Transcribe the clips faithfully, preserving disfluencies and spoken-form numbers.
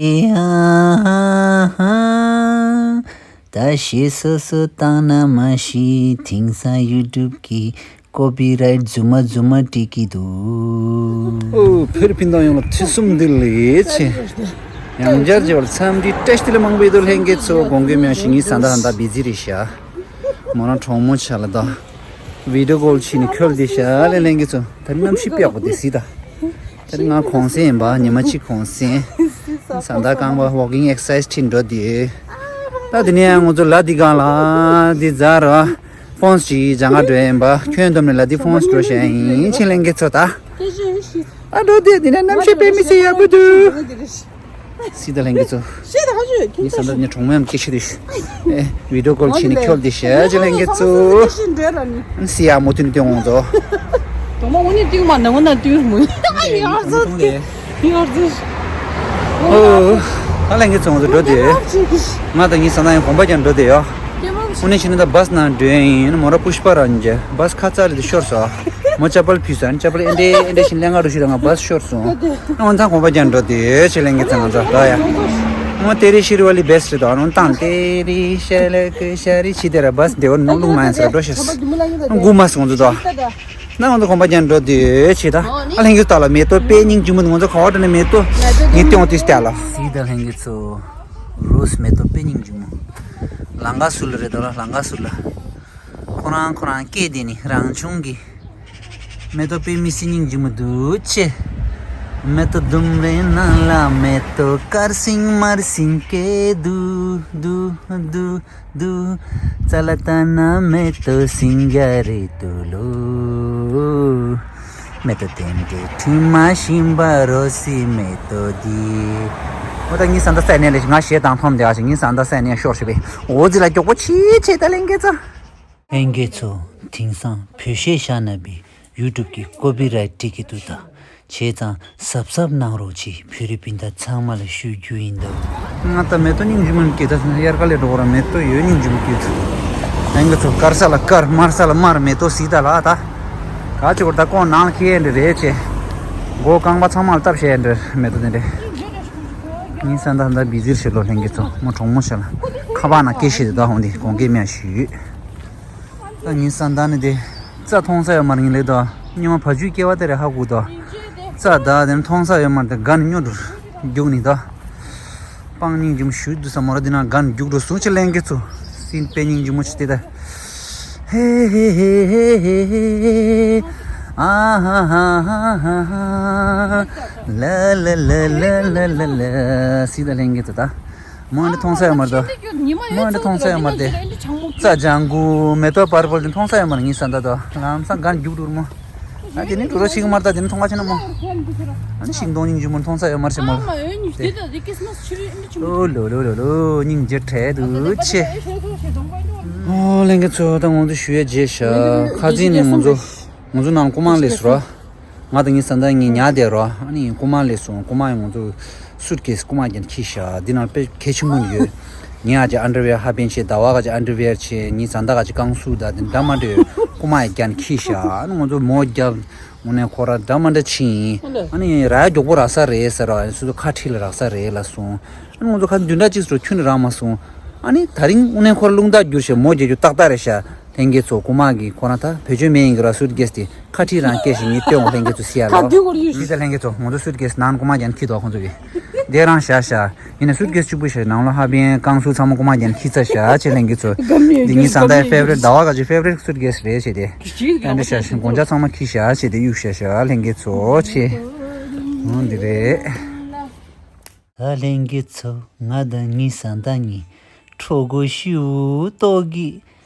ཨེ་ཨ་ཧ་ཧ། ད་ཤེས་སོ་སོ་བཏང་ན་མ་ཤེས། དེང་སང་ཡུ་ཊུབ་གི་ཀོ་པི་རའིཊ་རྫུན་མ་རྫུན་མ་སྤྲད་ཀྱི་འདུག་ཨོ། བོད་རིགས་སྤུན་ཟླ་ཡོངས་ལ་ཐུགས་གསོ་འདི་ལེགས་ཆེ། ཡང་བསྐྱར་མཇལ་བར་འཚམས་འདྲི་བཀྲ་ཤིས་བདེ་ལེགས་མང་པོ་ཡོད་དོ། ལྷན་རྒྱས་ཚོ་དགོངས་འགལ་མེད་ཞིག་ངའི་བཟའ་ཟླ་ཧ་ད་བི་ཛི་རེད་ཤག་མོ་རང་གྲོགས་མོ་ཆ་ལ་ད་བི་ཌི་ཡོ་ཀོལ་བྱས་ནས་འཁྱོལ་བསྡད་ཤག་ལེ། ལྷན་རྒྱས་ཚོ་ད་རིང་གནམ་གཤིས་དཔེ་ཡག་པོ་འདུག་ཟེར་ད། ད་རིང་ང་གུང་སེང་ཡིན་པ། ཉི་མ་གཅིག་གུང་སེང་། བཟའ་ཟླ་རྐང་པ་ཝོག་ཀིང་ཨེག་སར་སའི་ཛི་ཁྲིད་འགྲོ་དུས། ད་དེ་ནས་ང་ཚོ་ལ་འདི་སྒང་ལ་འདི་ཛ་ར་ཕོན་སི་ཅིག་སྦྱང་ག་འགྲོ་ཡིན་པ། ཁྱོན་བསྡོམས་ནས་ལ་འདི་ཕོན་སི་འགྲོ་བཞིན་ཡིན་ཆེ་ལྷན་རྒྱས་ཚོ་ད། ཨ་འགྲོ་དུས་འདི་ནས་གནམ་གཤིས་དཔེ་མི་སྲིད་ཡག་པོ་འདུག་སྲིད་ད་ལྷན་རྒྱས་ཚོ། ཤེས་ད་ཧ་ཞུ་ཁྱིམ་ངའི་བཟའ་ཚོ་ཟླ་ནི་གྲོགས་མོ་ཡང་སྐད་ཆ་དུས། ཨེ། བི་ཌི་ཡོ་ཀོལ་བྱས་ནས་འཁྱོལ་བསྡད་ཤག་ཅེ་ལྷན་རྒྱས་ཚོ། སི་ཡ་མོ་ཐུན་ཏེ་འོང་ཚོ། གྲོགས་མོ་འུ་ནི་ཏུས་མ་ནང་འུ་ན་ཏུས་མོ་ཡ་ཡར་ཚོ་ཏེ་ཡར་ཚོ། ཨོ། ད་ལྷན་རྒྱས་ཚོ་ང་ཚོ་འགྲོ་དུས། ང་དང་ངའི་བཟའ་ཟླ་ཡང་གོམ་པ་རྒྱག་འགྲོ་དུས་ཡོ། དངོས་གནས་བྱས་ན་ད་བཱས་ནང་འགྲོ་ཡིན། མོ་ར་པུཤ་པ་ར་འཇ་བཱས་ཁ་ཚ་ལི་དེ་ཤོར་སོང་། མོ་ཅ་པལ་ཕུད་སོང་། ཅ་པལ་ཨེ་འདྲེ་ཨེ་འདྲེ་བཞིན་ལེན་ག་འགྲོ་ཤི་ར་ང་བཱས་ཤོར་སོང་། ཨོ་ཚང་གོམ་པ་རྒྱག་འགྲོ་དེ་ཆེ་ལེན་གི་ཚང་ང་ཚོ་ད་ཡ། མོ་ཏེ་རི་ཤི་རི་ཝ་ལི་བེ་སི་ཊི་རེད་དོ། ཨ་ནོ་ཏང་ཏེ་རི་ཤ་ལེ་ཀི་ཤ་རི་ཆི་དེ་ར་བཱས་འདེ་བ་ནོ་ལུག་མ་ཡིན་ས་ར་འགྲོ་ཤི་སོང་། སྒུག་མ་སོང་ཚོ་དོ། ན་ང་ཚོ་གོམ་པ་རྒྱག་འགྲོ་དེ་ཆེ་ད། ཨ་ལྷན་རྒྱས་ད་ལ་མེ་ཏོག་དཔེ་སྙིང་རྗེ་མོ་འདུག་ང་ཚོ་ག་བ་འགྲོ་ནས་མེ་ཏོག་ངས་སྟོན་འོང་དུས་ལྟ་ལ། སི་ད་ལྷན་རྒྱས་ཚོ། རོ་སི་མེ་ཏོག་དཔེ་སྙིང་རྗེ་མོ། ལང་ཀ་སུ་ལ་རེད་དོ་ལ་ལང་ཀ་སུ་ལ། ཁོ་རང་ཁོ་རང་སྐད་དེ་ནི་རང་བྱུང་གི་མེ་ཏོག་དཔེ་མི་སྲིད་སྙིང་རྗེ་མོ་འདུག་ཅེ། མེ་ཏོག་ལྡུམ་རའི་ནང་ལ་མེ་ཏོག་དཀར་སིང་དམར་སིང་སྐྱེས་འདུག་འདུག་འདུག་འདུག་རྩ་ལ་ལྟ་ན་མེ་ཏོག་སིང་རྒྱ་རེད་འདུག་ལོ། མེ་ཏོག་དེ་འདྲའི་དྲི་མ་ཞིམ་པ་རོ་སི་མེ་ཏོག་འདི། འོ་ད་ངའི་བཟའ་ཟླ་སའི་ནས་ལས་ང་གཞས་དང་འཐོམ་བསྡད་ཨ་ཞིག་ངའི་བཟའ་ཟླ་སའི་ནས་ཤོར་ཤི་བས། འོ་ཙི་ལ་མགྱོགས་པོ་ཆེ་ཆེ་ད་ལེན་གེ་ཚ། ལྷན་རྒྱས་ཚོ། དེང་སང་བོད་གཞས་བཞག་ན་བི་ཡུ་ཊུབ་ཀྱི་ཀོ་པི་རའིཊ་སྤྲད་ཀྱི་འདུག་ད་བྱས་ཙང་གཟབ་གཟབ་གནང་རོགས་བྱེད། བོད་རིགས་སྤུན་ཟླ་ཚང་མ་ལ་ཞུ་རྒྱུ་ཡིན་ད། ང་ད་མེ་ཏོག་སྙིང་རྗེ་མོ་སྐྱེས་ད་སོང་། དབྱར་ཁ་ལས་འགྲོ་བ་ར་མེ་ཏོག་ཡོད་སྙིང་རྗེ་མོ་སྐྱེས་ད། ལྷན་རྒྱས་ཚོ་དཀར་ས་ལ་དཀར་དམར་ས་ལ་དམར་མེ་ཏོག་སི་ད་ལ་ད། ག་ཅི་བར་ད་ཀོང་ནང་ལ་ཁྱེར་འདྲ་རེད་ཆེ། མགོ་རྐང་པ་ཚང་མ་ལ་བཏབ་བྱས་འདྲ་མེ་ཏོག་དེ་འདྲ། ངའི་བཟའ་ཟླ་ད་བི་ཛིར་བྱེད་ལོ་ལྷན་རྒྱས་ཚོ། མོ་གྲོགས་མོ་བྱེད་ལ་ཁ་པར་ནང་སྐད་བཤད་དེ་ད་ཧོང་དེ་དགོངས་འགལ་མེད་ཞུས། ད་ངའི་བཟའ་ཟླ་ནི་དེ་རྩྭ་མཐོང་ས་ཡོད་མ་རེད། ངའི་ལས་ད་སྙེ་མ་བ་ཇུས་སྐྱེ་བ་དེ་རེད་ཧ་གོ་ད། རྩྭ་ད་དེ་མཐོང་ས་ཡོད་མ་རེད། དེ་དགའ་ནི་སྨྱོ་འགྲོ་རྒྱུག་ནི་ད། སྤང་སྙིང་རྗེ་མོ་ཞུ་དུས་ས་མོ་ར་འདི་ན་གན་རྒྱུག་འགྲོ་སོང་ཆེ་ལེན་གི་ཚོ། སྲིན་པའི་སྙིང་རྗེ་མོ་ཆེ་དེ་ད། ཧེ་ཧེ་ཧེ་ཧེ་ཧེ་ཧེ། ཨ་ཧ་ཧ་ཧ་ཧ་ཧ། ལ་ལ་ལ་ལ་ལ་ལ་ལ། སྲིད་ད་ལེན་གི་ཚོ་ད། མོ་འདི་མཐོང་ས་ཡོད་མ་རེད་ད། མོ་འདི་མཐོང་ས་ཡོད་མ་རེད་དེ། རྩྭ་ལྗང་གུ་མེ་ཏོག་པར་པལ་འདི་མཐོང་ས་ཡོད་མ་རེད། ངའི་བཟའ་ཟླ་ད་ལམ་སང་གན་རྒྱུག་འགྲོ་མོ། ཨ་དེ་ནི་འགྲོ་རོགས་ཤིག་མར་ད་དེ་ནི་མཐོང་བ་ཆེ་ན་མོ། ཨ་ནི་ཤིང་སྡོང་སྙིང་རྗེ་མོ་མཐོང་ས་ཡོད་མར་ཆེ་མོ་ལ། ཨོ་ལོ་ལོ་ལོ་ལོ་སྙིང་རྗེ་བྲལ་འདུག་ཆེ། ཨོ་ལྷན་རྒྱས་ཚོ་ད་ང་ཚོ་ཞུ་ཡ་བརྗེད་ཤག་ཁ་རྩང་ནས་ང་ཚོ་ང་ཚོ་ནང་རྐུ་མ་སླེབས་སོང་ར། ང་དང་ངའི་བཟའ་ཟླ་གཉིས་ཉལ་བསྡད་ར། ཨ་ནི་རྐུ་མ་སླེབས་སོང་། རྐུ་མ་ཡང་ང་ཚོ་སུཊ་ཀེས་རྐུ་མ་རྒྱག་ནས་འཁྱེར་ཤག་འདི་ནང་དཔེ་གལ་ཆེན་པོ་ཡོད། ངའི་ཨ་ཅག་ཨན་ཌར་ཝེར་ཧ་པན་ཆེ། ཟླ་བ་ག་ཅིག་ཨན་ཌར་ཝེར་ཆེ། ངའི་བཟའ་ཟླ་ག་ཅིག་རྐང་གཟུགས་དང་དེ་འདྲ་མ་འདྲ་ཡོད། རྐུ་མ་ཡང་རྒྱག་ནས་འཁྱེར་ཤག་ཨ་ནི་ང་ཚོ་མོ་རྒྱབ་དངོས་གནས་ཁོ་ར་འདྲ་མ་འདྲ་ཕྱིན་ཡིན། ཨ་ནི་ར་མགྱོགས་པོ་རག་ས་རེད་ཟེར་ར། སོ་སོ་ཁ་ཁྲིད་ལ་རག་ས་རེད་ལ་གསུངས། ཨ་ནི་ང་ཚོ་ཁ་བདུན་ཕྲག་གཅིག་ཙམ་ཁྱོན་ནས་རག་མ་སོང་། ཨ་ནི་ད་རིང་དངོས་གནས་ཁོ་ར་རླུང་རྟ་བསྒྱུར་བྱས་མོ་རྒྱག་རྒྱུ་ཏག་ཏག་རེད་ཤག་ལྷན་རྒྱས་ཚོ་རྐུ་མ་གི་ཁོ་རང་ད་བེད་སྤྱོད་མེད་ཡིན་གི་ར། སུཊ་ཀེས་དེ་ཁ་ཁྲིད་རང་སྐད་བཞིན་ངས་སྟོན་འོང་། ལྷན་རྒྱས་ཚོ་སི་ཡ་ལོ། ཁ་བདུན་གོར་ཡོད་ཤི་ད་ལྷན་རྒྱས་ཚོ་ང་ཚོ་སུཊ་ཀེས་ནང་རྐུ་མ་རྒྱག་ནས་འཁྱེར་འདུག་ཁོང་ཚོ་གི་དེ་རང་བཞག་ཤག་ཡིན་ན་སུཊ་ཀེས་གཅིག་པུ་ཞིག་ནང་ལོ་ཧ་པན་རྐང་གཟུགས་ཚང་མ་རྐུ་མ་རྒྱག་ནས་འཁྱེར་ཚར་ཤག་ཆེ་ལྷན་རྒྱས་ཚོ། འདི་ངའི་བཟའ་ཟླའི་ཕེ་ཝ་རིཊ་ཟླ་བ་ག་ཅིག་ཕེ་ཝ་རིཊ་སུཊ་ཀེས་རེད་ཆེ་དེ། ད་འདི་ཤ་ཞིང་སྒོ་ལྕགས་ཚང་མ་འཁྱེར་ཤག་ཆེ་དེ་གཡུག་ཤག་ཤག་ལྷན་རྒྱས་ཚོ་ཆེ། འོ་འདི་རེད། ད་ལྷན་རྒྱས་ཚོ་ང་དང་ངའི་བཟའ་ཟླ་གཉིས་ཁྲོ་གོ་ཤིའུ་ཏོག་གིས་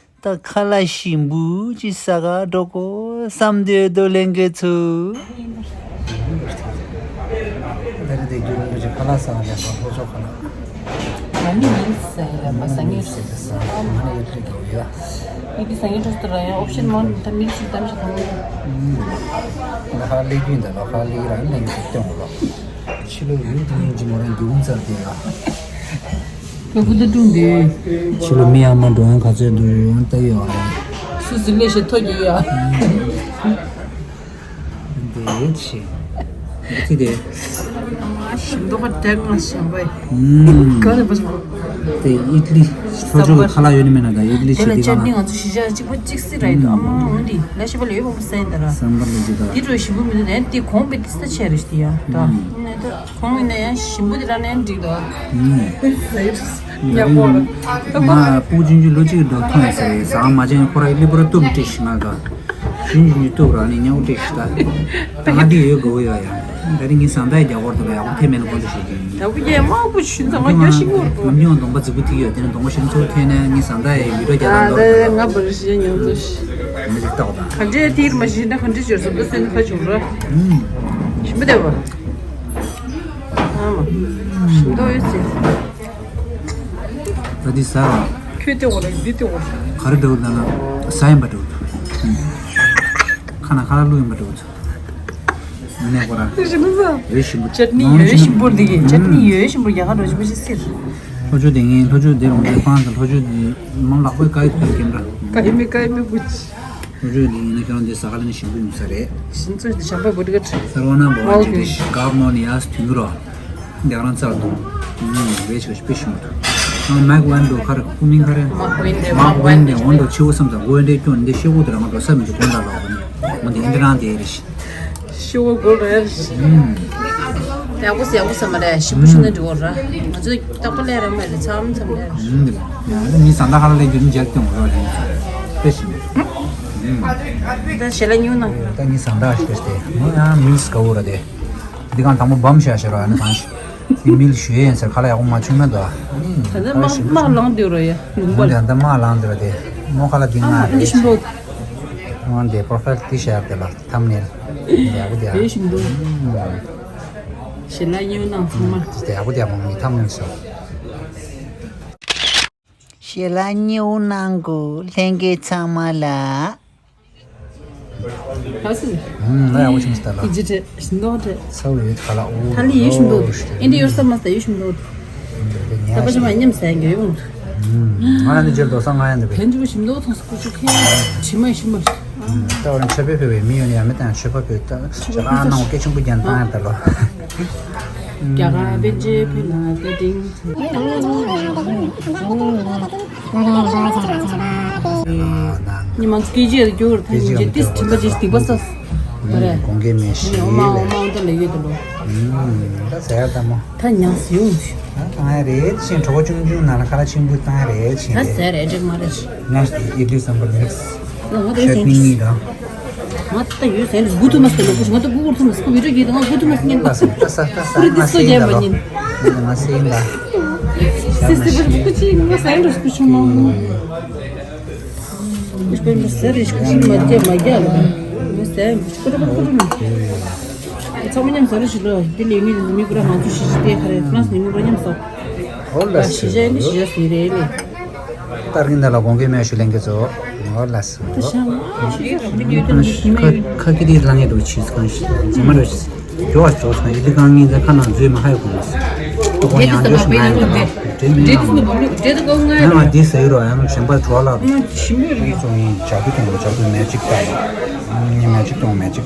ད་ཁ་ལག་ཞིམ་པོ་ཅིག་ཟ་ག་འགྲོ་དགོས་བསམ་སྡོད་དོ་ལྷན་རྒྱས་ཚོ། ད་རེས་དེ་རྒྱུན་རིང་པོ་ཅིག་ཁ་ལག་ཟ་ག་ལས་པ་ལྷོ་ཕྱོགས་ཁ་ལག་ང་ནི་མི་ཟ་ཡི་ར་མ་ཟ་ངེས་ཟ་ཡི་ར་ཟ་ང་ནི་ཡོད་རེད་དགོས་ཡ། ཡི་གེ་ཟ་ངེས་འགྲོ་སྟེ་ར་ཡང་ཨོབ་ཤན་མང་ད་མི་ཞིག་གཏམ་ཞིག་དང་། ལོ་ཁ་ལེགས་རྒྱུན་དང་ལོ་ཁ་ལེགས་རང་ལེགས་སུ་སྐྱོང་དགོས། ཕྱི་ལོ་ཡུན་དུ་ཡིན་གྱི་མོ་རང་རྒྱུ་ཧུང་ཚར་ཏེ་ཡ། ཁྱོད་ཀུ་ཏུ་ཀྲུང་དེ། ཕྱི་ལོ་མི་ཡང་མ་འགྲོ་ཡང་ག་ཚོད་འདུག་ཡང་ལྟ་ཡོད་ཨ། སུ་སུ་ལས་ཞེ་ཐོ་རྒྱུ་ཡ། དེ་ཆེ། དེ་དེ། ཞིམ་མདོག་པ་དྲེག་ང་ཞིམ་པ་ཡིན། ཨུམ། ག་ལས་པ་ཞིམ་པ། དེ་ཨིད་ལི་ལྷོ་ཕྱོགས་ཀྱི་ཁ་ལག་ཡོད་ནི་མེད་ན། ད་ཨིད་ལི་དེ་ལ་བྱེད་དུས་ཅར་ནི་ང་ཚོ་གཞིས་ཆགས་གཅིག་པ་གཅིག་སྲིད་རེད་འདུག་ཨ་མ་འོ་འདི་ལ་ཞིབ་པ་ལ་ཡོད་པ་མ་ཟ་ཡིན་ད་ར། སམ་བར་ལ་ཅི་ད། དེ་འགྲོ་ཞིམ་པོ་མི་འདུག་ཨ་དེ་གོང་པའི་དེ་ས་ཆད་རེད་ཤི་ཡ་ད། ཨུམ། ཁོང་ཡིན་ན་ཡང་ཞིམ་པོ་དེ་ར་ནས་འགྲིག་འདུག་ཨུམ། ཡག་པོ་རེད། ང་སྤུ་གུ་ཆུང་ཆུང་ལོ་གཅིག་གི་འགྲོ་མཐོང་ཡོད་ས་རེད། ཟ་མ་བྱས་ཁོ་ར་ལི་པོ་ར་ཏུབ་ཏིག་ཞིག་ང་ག་ཞུན་ཞུན་ཏུ་ར་ནི་ཉའུ་ཏིག་ཤི་ད། ང་འདི་ཡོད་དགོས་ཡོད་ཡ། ད་རིང་ངའི་བཟའ་ཟླ་ཡི་རྒྱ་སྒོར་དུ་ལ་ཡག་པོ་ཐེབས་མེད་ན་དགོངས་དག་ཞུ་རྒྱུ་ཡིན། ད་བུ་རྒྱལ་དམག་པོ་ཞུ་ད་ང་རྒྱ་ཞིག་མོར་དུ། ང་མྱོང་གདོང་པ་རྫིག་པོ་ཐིག་ཡོད། དེ་ནི་གདོང་པ་ཞིག་ཚུར་ཐོན་ནས་ངའི་བཟའ་ཟླ་ཡི་ཡུལ་གྲོ་རྒྱ་ད་ང་འདོར་ད་ང་འབར་ཞིག་ཉོ་འདུ་ཞིག་མི་ཞིག་ཏོག་དང་། ག་འདྲའི་ཐིར་མ་ཞིག་ད་ག་འདྲའི་བྱོས་སོ་ད་སེམས་ཁ་བྱུང་ར། ཞིམ་པོ་བསྡད་པ། ཨ་མ། ཞིམ་ཏོག་ཡོད་ཟེར། ད་འདི་ཟ་ར། ཁྱོད་ལྟེ་བ་རེད་འདི་ལྟེ་བ་རེད། ག་རེ་འདྲ་བོ་ལབ་ན་ཟ་ཡིན་པ་འདྲ་བོ་འདུག་ཁ་ན་ཁ་ལ་བླུགས་ཡིན་པ་འདྲ་བོ་འདུག་ནས་ཁོ་ར། ཞིམ་པོ་ཟ། ཡོད་ཞིམ་པོ། ཅད་ནི་ཡོད་ཞིམ་པོ་འདི་གི་ཅད་ནི་ཡོད་ཞིམ་པོ་རྒྱ་གར་འགྲོ་ཞིམ་པོ་ཞིག་ཟེར། ལྷོ་ཕྱོགས་དེ་ངའི་ལྷོ་ཕྱོགས་དེ་རོང་དེ་ཕང་ཟེར། ལྷོ་ཕྱོགས་དེ་མང་ལག་པའི་ཀ་ཡི་ཐོག་གེམ་འདྲ། ཀ་ཡི་མི་ཀ་ཡི་མི་བུ་ཅི། ལྷོ་ཕྱོགས་དེ་ཡིན་ན་ཁྱོད་རང་དེ་ཟ་ཁ་ལ་ནི་ཞིམ་པོ་ཡོང་ས་རེད། ཞིམ་ཚོད་དེ་ཞམ་པ་བུ་ཏི་ཀ་ཁྲི། སར་བ་ན་བ་ཨོ་ཝན་ཅི་ཀེ། དེ་གབ་ནོ་ནི་ཡ་སི་དུན་རོ། འདི་ང་རང་ཚར་འདུག་ཨུམ། བེ་ཆོ་ཤི་པེ་ཤི་མོ་ཐུ། ཨ་མེག་ཝན་འདུག་ཁ་ར་ཁུ་མིང་ཁ་རེ། མེག་ཝན་འདི་མེག་ཝན་འདི་འོན་འདུག་ཆེ་བོ་བསམ་ཚར་གོ་འདྲེ་སྐྱོན་འདི་ཤེ་གོ་དེ་ར་ང་འགྲོ་ས་མི་འདུག་གོ་འདྲ་ལོག་ནི། མོ་འདི་འདི་རང་དེ་རེ་ཤི། ཤེ་གོ་གོ་རེ་ཤི། ཨུམ། ཡག་པོ་ཟེར་ཡག་པོ་ཟེར་མ་རེད། ཞིམ་པོ་ཞིག་ན་འགྲིག་གོ་ར། ང་ཚོ་རྟག་པ་ལས་ར་མ་རེད་མཚམས་མཚམས་ལས་ར། ཨུམ། འདི་ལ་ཡང་ནི་ཟ་འདྲ་ཁ་ར་ལས་རྒྱུ་ནི་འཇལ་སྐྱོང་རོགས་ལས་ནི་ཚོ་པེ་ཤི་མོ། ཨུམ། ད་ཞེ་ལ་ཉུང་ན། ད་ནི་ཟ་འདྲ་ཞིག་སྟེ་མོ་ཡང་མིས་ག་བོ་ར་དེ། འདི་གང་དང་པོ་བམ་ཤ་ཤ་ར་ཨ་ནི་གང་ཞིག་འདི་མིལ་ཞུ་ཡས་ཡིན་ཟེར་ཁ་ལ་ཡག་པོ་མ་བྱུང་ན་འདུག་ཨ། ད་ལྟ་དམག་དམག་ལངས་སྡོད་ར་ཡ་ལུང་པ་ལ། ད་དམག་ལངས་སྡོད་ར་དེ་མོ་ཁ་ལ་འདི་ཨ་མ་ང་ཨ་འདི་རེད་ཞིམ་པོ། ཨ་འདི་པོ་རོ་ཕའིལ་འདི་ཤེར་དེ་ལ་ཐམ་ནེལ་འདི་ཡག་པོ་འདི་ཨ། དེ་ཞིམ་པོ། ཞེ་ལ་ཉེའུ་ནང་ཚང་མ། འདི་ཡག་པོ་འདི་ཨ་མོ་ངའི་ཐམ་ནེལ་སོ། ཞེ་ལ་ཉེའུ་ནང་གོ་ལྷན་རྒྱས་ཚང་མ་ལ། ཁ་སི། ཨུམ། ང་ཡག་པོ་ཞིམ་སྟེ་ལ། ཨི་ཇི་ཏྲེ་ཞིམ་མདོག་ཏྲེ། ཚ་བོ་ཡོད་ཁ་ལ་འོ། ཐ་ལི་ཡོད་ཞིམ་མདོག་ཏྲེ། ཨིན་དྲི་ཡོད་ས་མ་སྟེ་ཡོད་ཞིམ་མདོག་ཏྲེ། ད་པ་ཞིམ་མ་ཉམས་སེ་གི་ཡོད། ཨུམ། ང་ཡང་འདི་ཇེར་དོ་ས་ང་ཡང་འདི་བས། ཕན་ཅུ་ཞིམ་མདོག་ཐོང་སུ་ཀུ་ཅུ་ཁེ། དྲི་མ་ཞིམ་མ། ད་བར་མཆོད་པའི་ཕེབས་པའི་མི་ཡོད་ནི་ཡང་མི་དང་མཆོད་པ་ཕེབས་ད་ཅ་ལག་ནང་སྐད་ཆེན་པོ་རྒྱན་བཏང་ཡང་ད་ལོ། རྒྱ་གར་པཎ་ཆེན་ཕེབས་ན་ཏེ་ཏིང་། ཉི་མ་སྐད་ཆ་རྒྱུར་ཐང་ཡིན་གྱི་ཏིས་དྲིན་པ་ཅིག་སྡིག་པ་ས། ད་རེད། དགོངས་འགལ་མེད་ཞེས་ཨོ་མ་ལས། ཨོ་མ་ཨོ་ད་ལས་ཡོད་ད་ལོ། ད་ཟེར་ད་མོ། ད་ཉག་ཟིའུ་ཞིག་ད་བཏང་ཡ་རེད་ཕྱིན་གྲོགས་པོ་ཆུང་ཆུང་ནང་ལ་ཁ་ལག་ཆེན་པོ་བཏང་ཡ་རེད་ཕྱིན་ད་རེད། ཟེར་རེད་འགྲིག་མ་རེད། ང་ཞིག་ཡིད་དུས་བསམ་པར་དམིགས། ང་ད་ཡོད་ཤ་ཀིང་གཉིས་དང་། ང་ད་ཡོད་ཟེར་ནས་སྒུག་ཐུབ་མ་སོང་ལོ་ཁུ་ང་ད་སྒུག་སྒུག་ཐུབ་མ་སོང་བི་ཌིའོ་གི་ད་ང་སྒུག་ཐུབ་མ་སོང་ཉན་ད། ད་ས་ད་ས་ཁུ་རི་ད་ས་ད་ས་ང་ས་ཡིན་ད། ང་ས་ཡིན་ད། སི་སི་བར་སྐུ་ཅི་ང་ས་ཡིན་ད་སྐུ་ཆུང་མ་མོ། སྤེན་པ་ཟེར་རེ་ཤུགས་ཤིག་མ་རྒྱག་མ་རྒྱག་ལ། མི་ཟེར་ཀུ་རུ་ཀུ་རུ་ཀུ་རུ་མི། ཚང་མ་མཉམ་ཟ་རེ་ཞིག་ལ་དེ་ལས་མི་མི་ཀུ་ར་ང་ཚོ་ཤི་ཤི་ཏེ་ཁ་རེ་ཧྥ་རན་སི་ནས་མི་ཀུ་ར་མཉམ་ཟ། ཨོ་ལ་ད་ཤི་ཤ་ནི་ཤི་ཤ་ཟེར་རེད་ལེ། ཏར་གིན་ད་ལ་དགོངས་འགལ་མེད་ཞུ་ལེན་གི་ཚོ། ཨོ་ལ་སི། ད་ཤ་ང་ཤི་ཤ་མི་ཡོད་དེ་ནི་ཤི་མ་ཡོད། ཁ་ཁ་ཁི་དེ་ལ་ངེད་དུ་ཆིས་གང་ཤི་ཟ་མ་རེ་ཤི། རྒྱོ་བ་ཅོ་སང་ཡི་ལི་ཀང་ངི་ཛ་ཁ་ནང་ཛུའི་མ་ཧ་ཡོ་གོ་མ་སི། ཏོ་གོ་ཡང་ཇོ་ཤི་ང་ཡང་ད་ཏྲེ་མི་ཡང་ང་ང་དེ་ཟེར་རོ་ཡང་ཞེན་པ་ཇོ་ལ་ཞིམ་པོ་རེད། ཙོ་ཡིན་ཇ་དུ་དང་ཇ་དུ་མེ་ཅིག་ཏ་ཡིན། མེ་ཅིག་དང་མེ་ཅིག་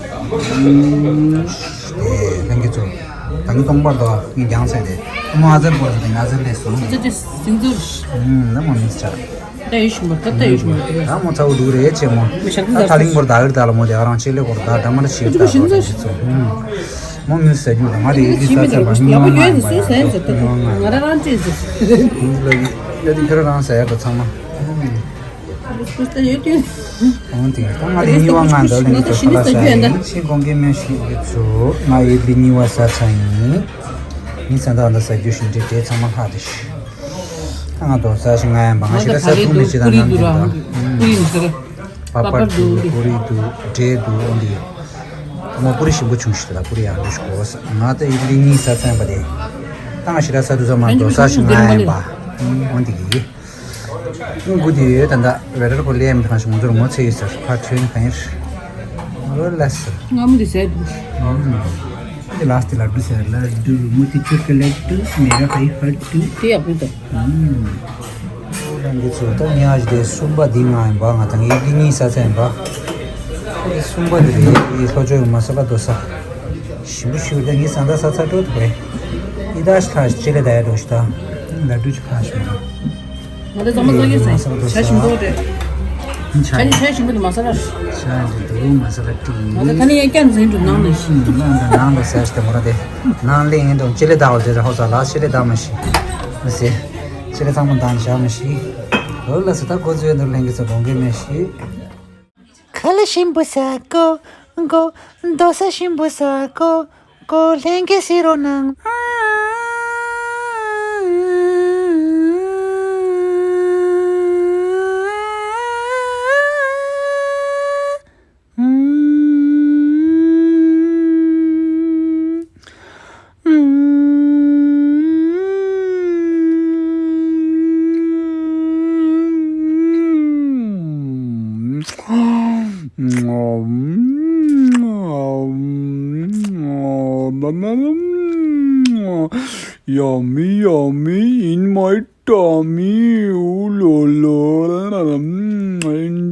ཨེ་ལྷན་གྱི་ཚོ་ད་ངི་སྟོང་པར་དོ་ངི་རྒྱང་ཚད་དེ་ཨ་མོ་ཨ་ཙར་པོ་ཟེར་ཏེ་ང་ཙར་ལས་སོང་། ཨ་ཙི་ཙི་སིང་ཙུར། ཨུམ་ལ་མོ་མི་ཚ། ད་ཡོད་ཤིང་མོ་ད་ད་ཡོད་ཤིང་མོ་ད། ད་མོ་ཚ་བོ་འདུག་རེད་ཆེ་མོ། མི་ཤག་ད་ད་ད་ལིང་བོར་ད་གིར་ད་ལ་མོ་དེ་ཨ་རང་ཆེ་ལེ་བོར་ད་ད་མར་ཆེ་ད་ད་ད་ཆེ་ཚོ། མོ་མི་ཟ་རྒྱུ་ད་ང་དེ་ཡིད་ཀྱི་ས་ཚ་བ་ཉི་མ་ང་ང་ང་ང་ར་རང་ཅེས་ཟེར། ཡ་དེ་ཁྱོད་རང་ཟ་ཡ་ད་ཚང་མ། ད་ཡོད་དུས། ཨང་དེ་ད་ང་དེ་ཉི་མ་ང་ད་ལིང་ཚོ་ཁ་ལ་ཟ་ཡིན་ཆེ་གོང་གི་མེ་ཤི་གི་ཚོ་ང་ཡིད་ཀྱི་ཉི་མ་ཟ་ཚ་ཡིན། ངས་ད་ལྟ་ཟ་རྒྱུ་ཞིག་འདྲི་དེ་ཚང་མ་ལྷག་དེ་ཤི། ང་རྡོག་རྩ་ཞིག་ང་ཡང་བ་ང་ཞིག་ད་ས་ཐུག་ནས་ཅི་དང་ནམ་ཡིན་དང་། པ་པར་འདུག་པུ་རི་འདུག་འབྲས་འདུག་འོ་འདི། མོ་པུ་རི་ཞིམ་པོ་བྱུང་ཞིག་ད་པུ་རི་ཡང་འདུག་ཞིག་གོ་ས་ང་ད་ཡིག་ལི་གཉིས་ས་ཚན་པ་དེ། ད་ང་ཞིག་ད་ས་ཐུག་ས་མ་རྡོག་རྩ་ཞིག་ང་ཡང་བ། འོ་འདི་གི། ངུ་དེ་ད་ད་བེ་རར་གོ་ལེ་མི་ཁང་ཞིག་ང་ཚོར་ངོ་ཚེ་ཡོད་ཟེར་ཕར་ཁྲོན་གང་ཡིན། འོ་ལ་ཟེར། ང་མི་དེ་ཟེར་འདུག་འདི་ལ་སྟེ་ལ་ཌུ་ཟེར་ལ་ཌུ་མུ་ཏི་ཆོ་ཀ་ལེ་ཌུ་མེ་ར་ཧའི་ཧ་ཌུ། དེ་ཡག་པོ་འདུག་རང་གི་ཚོ་ད་ཉག་ཅིག་དེ་གསུམ་པ་འདི་ང་ཡིན་པ་ང་དང་ཡིག་འདི་གཉིས་ས་ཚ་ཡིན་པ། གསུམ་པ་འདི་རེད་ཡིག་ལྷོ་ཕྱོགས་ཡོད་མ་ས་ལ་རྡོ་ས། ཞིམ་པོ་ཞིག་ད་ངའི་ས་མཐའ་ས་ཚ་སྤྲོ་ཐུབ་པས། ཡི་དྭགས་ཁ་ཅི་ལེ་ད་ཡ་འགྲོ་ཤི་ད། ལ་འགྲུ་ཅི་ཁ་ཤི་མ། ང་ད་ཚང་མ་ཚང་གི་ཟེར། ཆ་ཞིམ་པོ་རེད། ཆ་ནི་ཆ་ཞིམ་པོ་དེ་མ་ས་ལ། ཆ་འདི་དུ་མ་ས་ལ་ཏི། ང་ད་ཁ་ནི་ཡ་ཀྱང་ཟིན་འགྲོ་ནང་ནས་ཤི། ནང་ནང་ལ་ཟེར་ཏེ་མོ་ར་དེ། ནང་ལེ་ཡིན་དུ་ཅི་ལེ་ད་བ་ཟེར་ཧོ་ས་ལ་ཅི་ལེ་ད་མ་ཤི། མ་ཟེར། ཅི་ལེ་ཚང་མ་ད་ནི་ཤ་མ་ཤི། ཧོ་ལ་ས་ད་གོ་ཚོད་འདུག་ལེན་གི་ཚོ་གོང་གི་མེ་ཤི། ཁ་ལ་ཞིམ་པོ་ཟ་གོ་གོ། རྡོ་ས་ཞིམ་པོ་ཟ་གོ་གོ། ལྷན་རྒྱས་སི་རོ་ནང་། Yummy, yummy in my tummy. Ooh la la.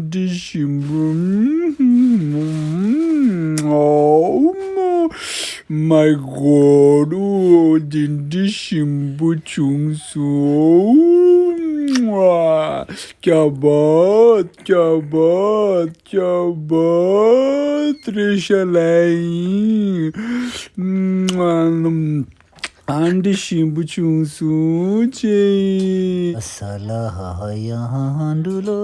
འདི་ཞིམ་པོ། Oh my God. འདི་འདི་ཞིམ་པོ་བྱུང་སོང་། ཀྱ་བ་ཀྱ་བ་ཀྱ་བ་ཏྲེ་ཤ་ལ་ཡིན། ཨ་འདྲ་ཞིམ་པོ་བྱུང་སོང་ཅེ། ས་ལ་ཧ་ཧ་ཡ་ཧ་ཧ་འགྲོ་ལོ།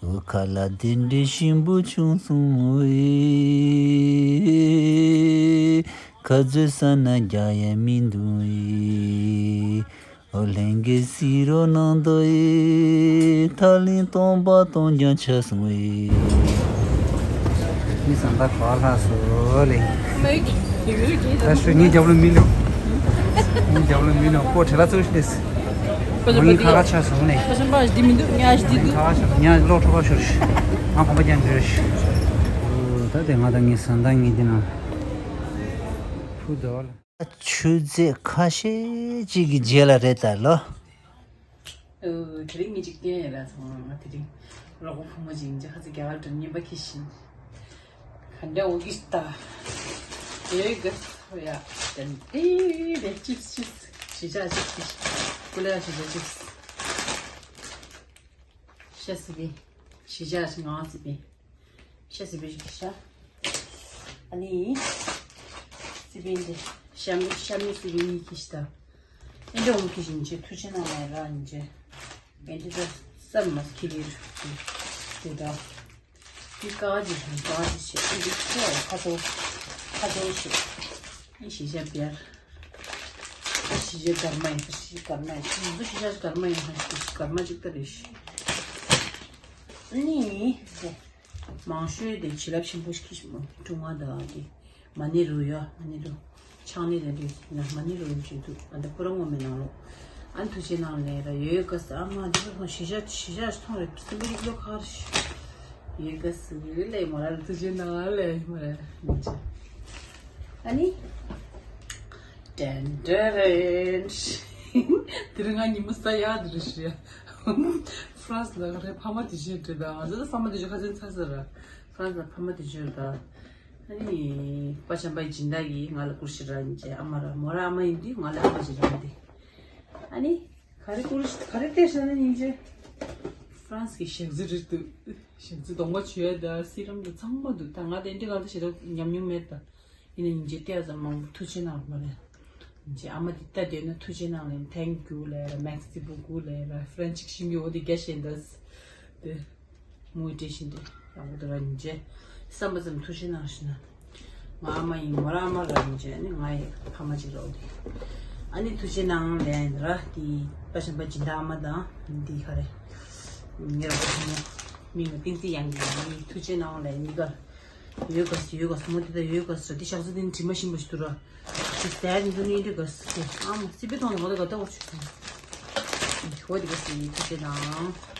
འུ་ཁ་ལ་དེ་འདྲ་ཞིམ་པོ་བྱུང་སོང་ཨེ། ཁ་རྩོད་ས་ན་རྒྱག་ཡ་མི་འདུག་ཨེ། ཨོ་ལྷན་རྒྱས་སི་རོ་ནང་དུ་ཡི། ཐག་ལིང་སྟོང་པ་སྟོང་རྐྱང་ཆགས་སོང་ཡི། མི་བཟང་ད་ག་ལྷག་སོ་ལེ། ད་ཤུ་ངའི་རྒྱབ་ལ་མི་ལོ། ངའི་རྒྱབ་ལ་མི་ལོ་ཀོ་བྲེ་ལ་ཚུགས་ཤི་ལེས། ངའི་ཁ་ཁ་ཆགས་སོང་ལེ། ཁ་ཁ་ཆགས་ཉ་ལོག་ཁྲོ་ཁ་ཤོར་ཤི། ང་ཕམ་པ་རྐྱང་འགྱུར་ཤི། ད་དེ་ང་དང་ངའི་བཟང་ད་ངའི་དེ་ན་ཕུ་དོ་ལ། ཆུ་ཚོད་ཁ་ཤས་ཅིག་གི་རྗེས་ལ་རེད་ད་ལོ། ཨོ། དེ་རིང་ངས་ཅིག་བསྟན་ཡོད་ལ་ཚང་མ་དེ་རིང་རོགས་པ་བུ་མོ་ཅིག་ཡིན་ཅིག་ཁ་ཚ་རྒྱ་གར་དུ་རྔན་པ་ཁྱེར་ཞིང་། ག་འདྲ་འོ་གི་ལྟ། ཨེ་ག་ཡ་དེ་ཨེ་རེ་ཅིབས་ཅིབས་ཞི་ཅག་ཅིབས་ཀུ་ལེ་ཡ་ཞི་ཅག་ཅིབས་ཤ་སི་པིན་ཞི་ཅག་ཞི་ངང་སི་པིན། ཤ་སི་པིན་ཞིག་ཤ། ཨ་ནི། སི་པིན་དེ་ཤ་མི་ཤ་མི་སི་པིན་གཉིས་ཀྱི་ཤི་ད། ཨེ་འདྲ་འོང་གི་ཞིང་ཆེ་ཐུགས་ཆེ་ན་ལ་ར་ཡིན་ཆེ། ཨེ་འདྲ་ད་སམ་མ་ཁི་ལིར་དེ་ད། དེ་ཀ་ཅི་ཞིང་ཀ་ཅི་ཆེ་ཨེ་འདྲ་ཁ་ཐོ་ཁ་ཐོ་ཤི། ཨེ་ཤི་ཤ་པིར། ཨེ་ཤི་ཤ་གར་མ་ཡིན་ཤི་གར་མ་ཡིན་ཤི་འདུ་ཤི་ཤ་གར་མ་ཡིན་ཤི་གར་མ་ཅིག་ད་རེ་ཤི། ཨ་ནི། མང་ཤོས་དེ་བྱིན་རླབས་ཆེན་པོ་ཞིག་གིས་ཀྲུང་ཧྭ་དང་དེ་མ་ཎི་རུ་ཡོད། མ་ཎི་རུ་ཆང་ནི་རེད་འདུག་ན་མ་ཎི་རུ་ཡོད་ཅིག་འདུག་ཨ་འདི་ཁོ་རང་ངོ་མའི་ནང་ལོགས་ཨ་ཐུགས་རྗེ་གནང་ལེ་ར་ཡོད་ག་ས་ཨ་མ་འདི་ཚོ་ཤི་ཤ་ཤི་ཤ་ཐོང་རེད་སིམ་པོ་ཡིག་ལོ་ཁར་ཡོད་ག་ས་ལེ་མོ་ར་ཐུགས་རྗེ་གནང་ལེ་མོ་ར་ཨ་ནི། ཏན་ཏན་རེད། དེ་རིང་ང་ཉི་མ་ས་ཡག་དེ་རེད་ཤི། ཧྥ་རན་སི་ལ་རེད་ཕ་མ་དེ་བཞིན་རེད་ད། ང་ཚོ་ཕ་མ་དེ་བཞིན་ཁ་སང་ཚར་ས་ར། ཧྥ་རན་སི་ལ་ཕ་མ་དེ་བཞིན་རེད་ད། ཨ་ནི། པ་ཆམ་པའི་སྦྱིན་བདག་གིས་ང་ལ་བསྐུར་ཤི་ར་ཡིན་ཅེ་ཨ་མ་ར་མོ་ར་ཨ་མ་ཡིན་དུས་ང་ལ་ཨ་མ་ཞིག་ར་ཡིན་ཏེ། ཨ་ནི། ག་རེ་བསྐུར་ཤི་ག་རེ་སྟེར་ཤི་ན་ཡིན་ཅེ། ཧྥ་རན་སི་གི་ཞག་རྩི་རེད་འདུག་ཞག་རྩི་གདོང་པ་བྱོས་ད་སི་རམ་དང་ཚང་མ་འདུག་ད་ང་དེ་འདྲི་གང་དུ་ཞེ་དྲག་ཉམས་མྱོང་མེད་ད། ཡིན་ན་ཉིན་རྗེས་བལྟས་ཙམ་མང་པོ་ཐུགས་རྗེ་གནང་བ་རེད། ཉིན་རྗེས་ཨ་མ་འདི་ལྟ་སྡོད་ན་ཐུགས་རྗེ་གནང་ལེ་thank you ལེ་ར་merci beaucoup ལེ་ར་French ཞིག་ཤིང་གི་འོ་དེ་རྒྱ་ཞེན་འདུག་དེ་མོའི་བཀྲེས་ཤིང་དེ་ཡག་པོ་འདུག་ར་ཉིན་རྗེས་བསམ་པ་ཙམ་ཐུགས་རྗེ་གནང་ཞུ་ན། ང་ཨ་མ་ཡིན་མོ་ར་ཨ་མ་ར་ཉིན་རྗེས་ནི་ང་ཡི་ཕ་མ་ཅིག་ར་འོ་དེ། ཨ་ནི་ཐུགས་རྗེ་གནང་ལེ་ར་དེ་པ་ཆམ་པ་སྦྱིན་བདག་ཨ་མ་དང་དེ་ག་རེ། ངེད་ར་ཕ་མོ་མིང་ལ་ཏིང་ཏིང་ཡང་གི་ཡིན་ཐུགས་རྗེ་གནང་ལེ་གཉིས་ཀ། ཡོད་ག་སི་ཡོད་ག་སི་མོ་དེ་ད་ཡོད་ག་སི་ར་དེ་ཞག་ཚོ་དེ་ནི་དྲི་མ་ཤིན་པ་ཞིག་འདུག་ར། དེ་ཟས་ནི་འདུག་ནི་འདི་ག་སི་ཨ་མ་སི་པི་ཐོང་ནི་མོ་དེ་ག་ལྟ་བར་ཆུ་སོང་། འོ་དེ་ག་སི་ཐུགས་རྗེ་གནང་།